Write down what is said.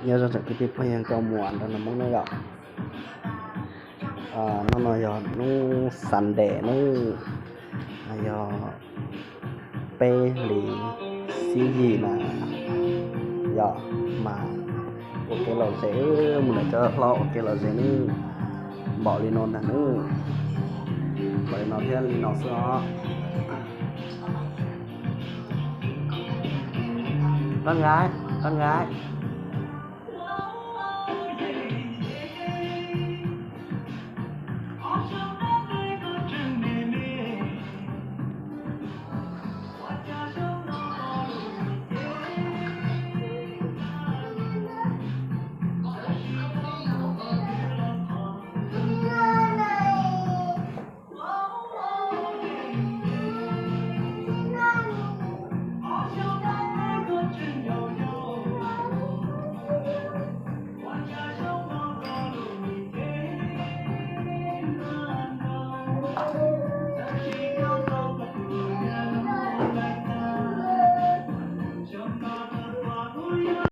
Nyob zoo tsoom kwv tij phooj ywg nkauj muam nrog nraug Hmoob nawb yom. Hnub no yog hnub Sunday nawb, yog peb hlis xiab yim na, yog mas ua kev lom zem, mus nrog cov hlob ua kev lom zem nawb. Npaum li no ntag nawb, npaum li no thiab li no xwb os. Koj nqa, koj nqa.